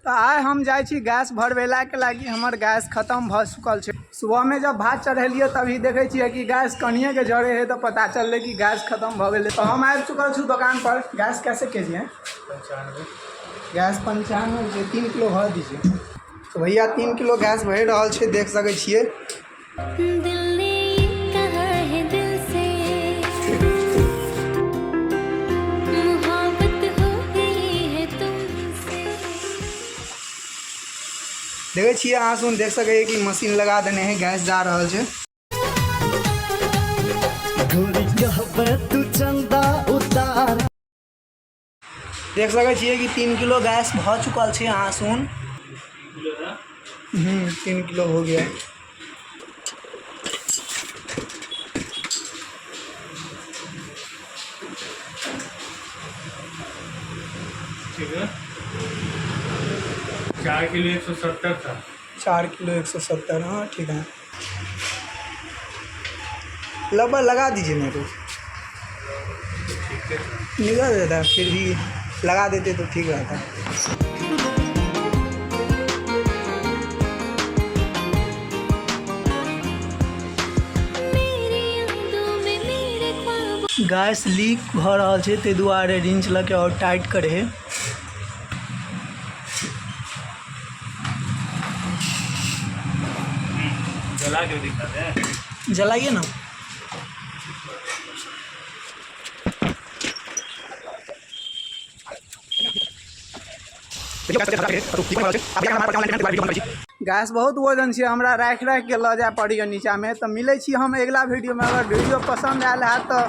तऽ आइ हम जाइ छी गैस भरबेलाके लागि। हमर गैस खतम भऽ चुकल छै। सुबहमे जब भात चढ़ेलियै, तभी देखै छियै कि गैस कनिएके जरे है, तऽ पता चललै कि गैस खतम भऽ गेलै। तऽ हम आबि चुकल छी दोकान पर। गैस कैसे के जी है? 95। गैस 95 रुपये। 3 किलो भर दीजिए। तऽ भैया 3 किलो गैस भरि रहल छै, देख सकै छियै। दिल ने ये कहा है दिल से, मोहब्बत हो गई है तुमसे। देखै छियै अहाँ सुन, देख सकै कि मशीन लगा देने है, गैस जा रहल छै। गोरी कहबे तू चंदा उतार। देख सकै छियै कि 3 किलो गैस भऽ चुकल छै। अहाँ सुन, 3 किलो हो गया। ठीक है, 4 किलो 170 था। 4 किलो 170, हाँ, ठीक है। लगभग लगा दीजिए मेरे को। ठीक है। निकल जाता है, फिर भी लगा देते तो ठीक रहता। मेरी यादों में, मेरे ख्वाबों गैस लीक भऽ रहल छै, ताहि दुआरे रिंच लऽ के आओर टाइट करे है। जला के दिखा दे। जलाइए ना। गैस बहुत वजन छै, हमरा राखि राखि के लऽ जाय पड़ैए नीचाँमे। तऽ मिलै छी हम अगिला वीडियोमे। अगर वीडियो पसन्द आयल हैत, तऽ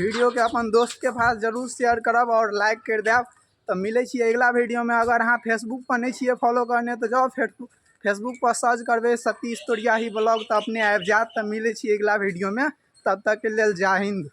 वीडियोके अपन दोस्तके पास जरूर शेयर करब आओर लाइक करि देब। तऽ मिलै छी अगिला वीडियोमे। अगर अहाँ फेसबुक पर नहि छियै फॉलो करने, तऽ जाउ, फेसबुक फेसबुक पर सर्च करबै सतीश तोरियाही ब्लॉग, तऽ अपने आबि जायत। तऽ मिलै छी अगिला वीडियोमे, तब तकके लेल जय हिन्द।